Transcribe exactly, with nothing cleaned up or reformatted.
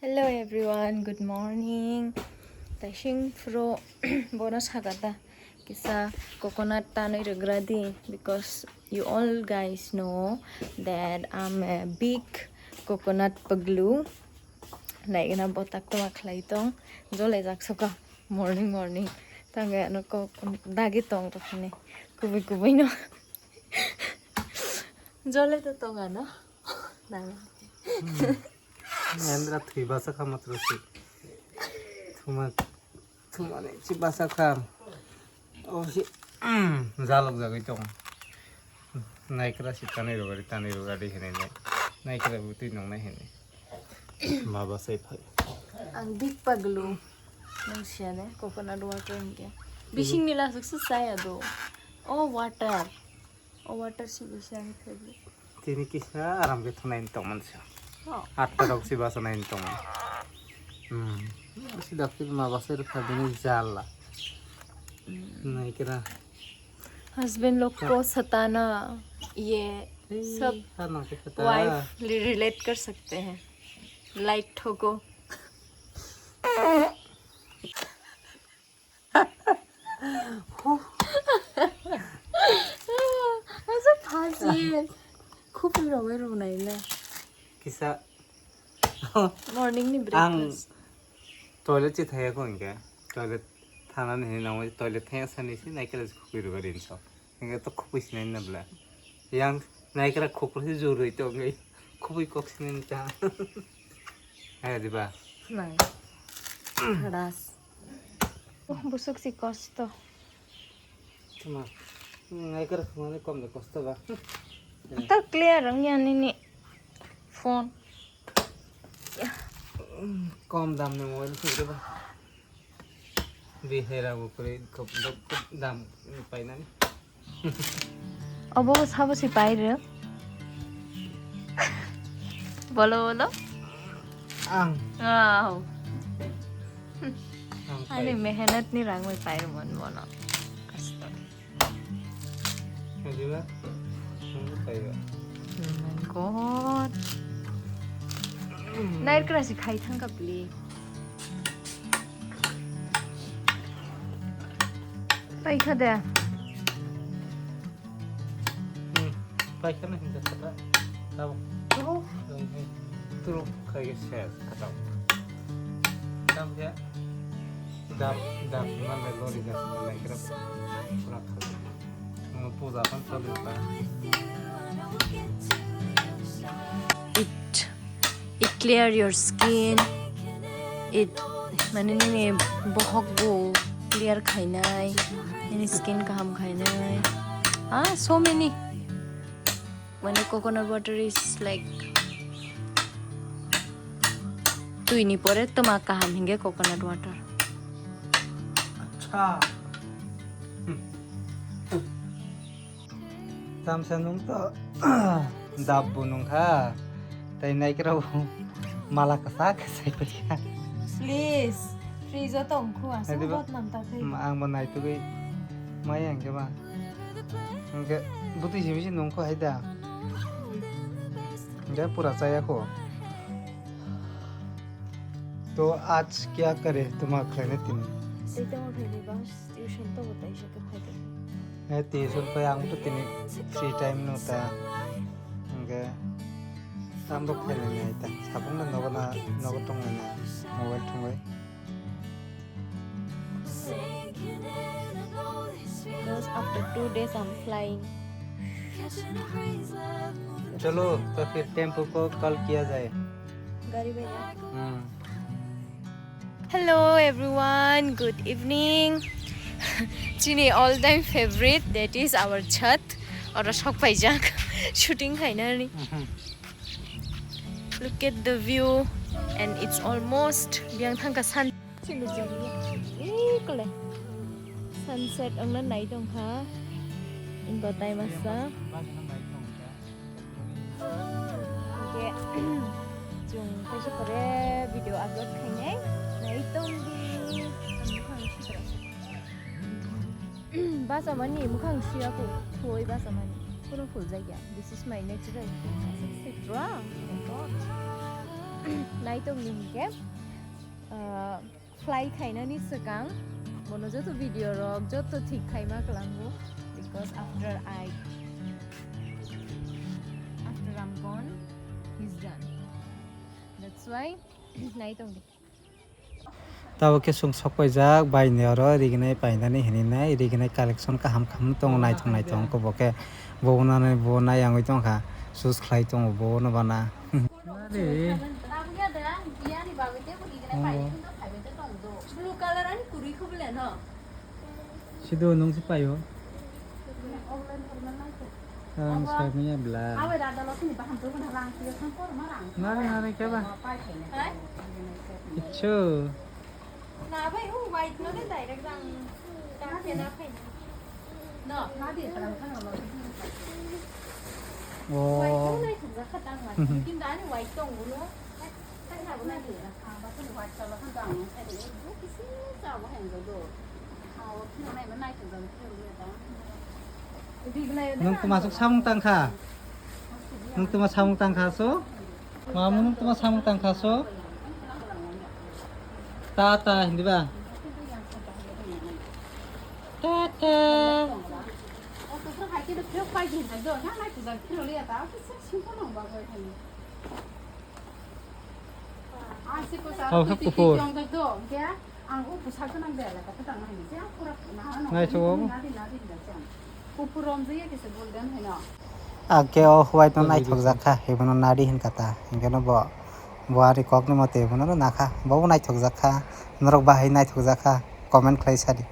Hello everyone, good morning. Taising phuru bono sakata kisa coconut tanwi rwgradi, because you all guys know that I'm a big coconut paglu. Naigna botak toma khlai tong, jole jak soka morning morning. Tangga ano kok dagi tong to khani kubui kubui no. Jole to tong ano. Nang. Nendra thwi basa kha matro si. Thuma, thumani si basa kha. O si, jalok jagwi tong. Naikra si tanwi rogadi, tanwi rogadi hinwi nai. Naikra bwtwi nongnai hinwi. Ma basai phai. Ang big paglu. Nang siya de, coconut water hinkhe. Bising nila suksa saya do. Oh, water. O water si bisi ani favorite. Tini kisa aram khe thunai ni tongmani sa. Oh. Atta rok si basa nai ni tongmani. Hmm. Si dakti ma basa rok kha bini jalla. Hmm. Nai kira. Husband log ko satana ye sab wife li relate kar sakte hain. Like thoko. Asa phaji. Khupui rogwi rwnai le. Kisa. Morning ni ang breakfast. Toilet chi thaya ko hinkhe. Toilet thana ni hinwi nangwi toilet thaya sani si naikhe khupui rwgwi rinso. Hinkhe to khupui sinai na bla. Yang naikra khupui si jurui tongwi. Khupui kok sinai ta. Hai diba? Nai. Hadas. Oh, busuk si kosto. Tuma. Ngai kar khumani kom de kosto ba. Ata clear ang ya nini phone. Ya. Kom dam ni mobile sing ba. Bihera bo kore kom dam ni painani. Obo sabo si pair. Bolo bolo. Ang. Wow. Ang Ani pair. Mehnat ni rang mai pair mon bono. Kasto. Adiba? Ang pair. Oh my god. Nair kra si khai thang ka pli. Paikha de. Hmm. Paikha na hinda kata. Tabo. Turu. Turu khai ke ses kata. Tam ya. Dap dap na le lori gas na le kira. Pura khala. Puja pan choli ta. It, it clear your skin. It, mane nini bohok bo clear khainai, nini skin kaham khainai. Ah, so many. Mane coconut water is like twi ni pore toma kaham hinge coconut water. Acha. Tamsa nung to dab bo nung kha, tai naikrao mala kwchak sai paikha. Please, fridge o tong khu, aswk Adiba? Botnam ta khai. Ang bo naitugwi maya hwnkhe ba. Hwnkhe bwtwi simi se nung kho hai da. Hwnkhe pura chaya kho. To aaj kya kare, tuma khlaina tini? Tei tamo khaini bas. Tuition tongo taisa khe phaikha. Eh, tuition pai ang to tini free time no ta. Hwnkhe ang bo khainai nai ta. Sabung no nogo na, nogo tongnai na. Mobile thwngwi. Because after two days I'm flying. चलो, तो फिर टेम्पो को कॉल किया जाए। गाड़ी में जा। Hmm. Hello everyone, good evening. Chini all time favorite, that is our chhat. Oro sok paijak shooting khainani. Mhm. Look at the view, and it's almost biang thangka sun. Chini jang ni, eh, kole. Sunset ang na nai tong kha. Ingo time asa. Hwnkhe, chwng kaisa kore video upload khainai, nai tong di. Ang buphang sitra. Bachamani, mukhang siya ko, thoi bachamani. Kono phul jagya. This is my natural face. Aswk sitra. Oh my God. Naitongni hinkhe, ah, fly khainani swkang bono joto video rok joto thik khaima kwlango, because after I, after I'm gone, he's done. That's why naitongdi. Tabuk khe chwng sokpaijak bai ni oro rignai painani hininai, rignai collection kaham kaham tongo, naithok naithok wngkha bo khe, bo nani bo nai yangwi tongkha, choose khlai tongo bo no bana. Blue color ani kwrwi kho bole no? Sido nwng se paio. Ang sai manya bla. Awe rada lo sini baham tu kena lang sini kan kor marang. Nari nari kya ba? Pai khaina. Hai? Icho. Na bai u white no de direct dang. Dang kena khai. No, na di kalam kan lo. Oh. White no nai thuk jakha dang ma. Kin dani white tong ulo. Nwng tma sok samung tangkha? Nwng tma samung tangkha so? Mamu nwng tma samung tangkha so? Ta ta hindi ba? Ta ta. Hau khe kuphur. Ang o bwsa gwnang de, laka bwtang nang ni, je ang pura nahara nang. Naithogo. Nadi, nadi, nadi, je ang. Kuphur romjak ya kisa golden hai no. Ang khe o white no naithok jak kha, ebono nadi hin kha ta. Hinkhe no bo, bo ani kok ni mote ebono no nakha. Bo bo naithok jak kha. Norok bahai naithok jak kha. Comment khlai sadi.